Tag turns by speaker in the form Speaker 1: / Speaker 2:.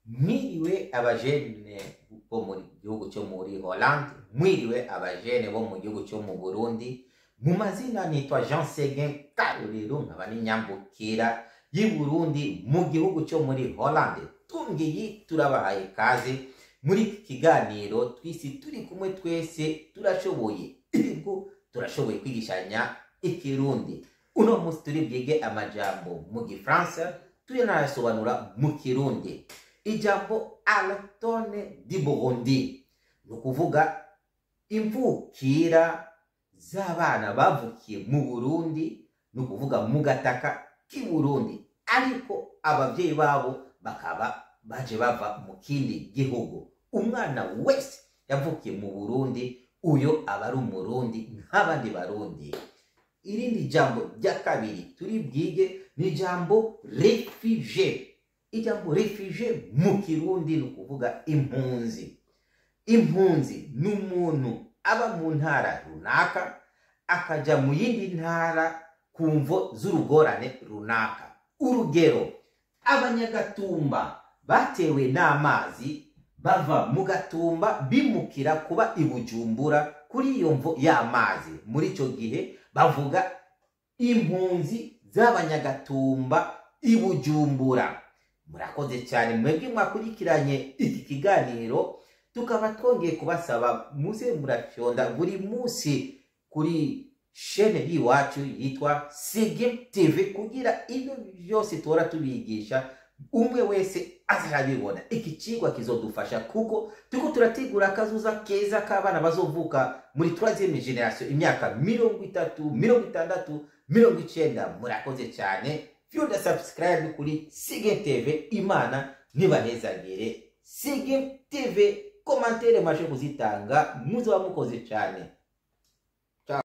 Speaker 1: Mwiriwe abajene bo mu gihugu cyo muri Hollande, mwiriwe abajene bo mu gihugu cyo mu Burundi. Mu mazina nitwa Jean Seguin Karuriro, nkaba n'inyambukira y'i Burundi mu gihugu cyo muri Hollande. Tungiyi turabahaye kaze muri iki kiganiro twisi turi kumwe, twese turashoboye, ego turashoboye kwigishanya ikirundi. Uno munsi turi bwige amajambo mu gifaransa turanayasobanura mu kirundi. Ijambo "allochtone du Burundi" ni ukuvuga imvukira z'abana bavukiye mu Burundi, ni ukuvuga mu gataka k'i Burundi, ariko ababyeyi babo bakaba baje bava mu kindi gihugu. Umwana wese yavukiye mu Burundi, uyo aba ari umurundi nk'abandi barundi. Irindi jambo rya kabiri turi bwige ni ijambo "réfugié". Ijambo "réfugié" mu kirundi ni ukuvuga impunzi. Impunzi ni umuntu aba mu ntara runaka akaja mu yindi ntara ku mvo z'urugorane runaka. Urugero, abanyagatumba batewe n'amazi bava mu Gatumba bimukira kuba i Bujumbura kuri iyo mvo y'amazi. Muri icyo gihe bavuga impunzi z'abanyagatumba i Bujumbura. Murakoze cyane mwebwe mwakurikiranye iki kiganiro. Tukaba twongeye kubasaba muze murafyonda buri munsi kuri chaîne y'iwacu yitwa Sigim TV, kugira ibyo byose tuhora tubigisha umwe wese azarabibona. Iki cigwa kizodufasha kuko turiko turategura akazuza keza k'abana bazovuka muri troisième génération, imyaka 30, 60, 90. Murakoze cyane. Fyonda subscribe kuri Sigim TV. Imana nibanezagire. Sigim TV, commentaire mashe kuzitanga, muzoba mukoze cyane.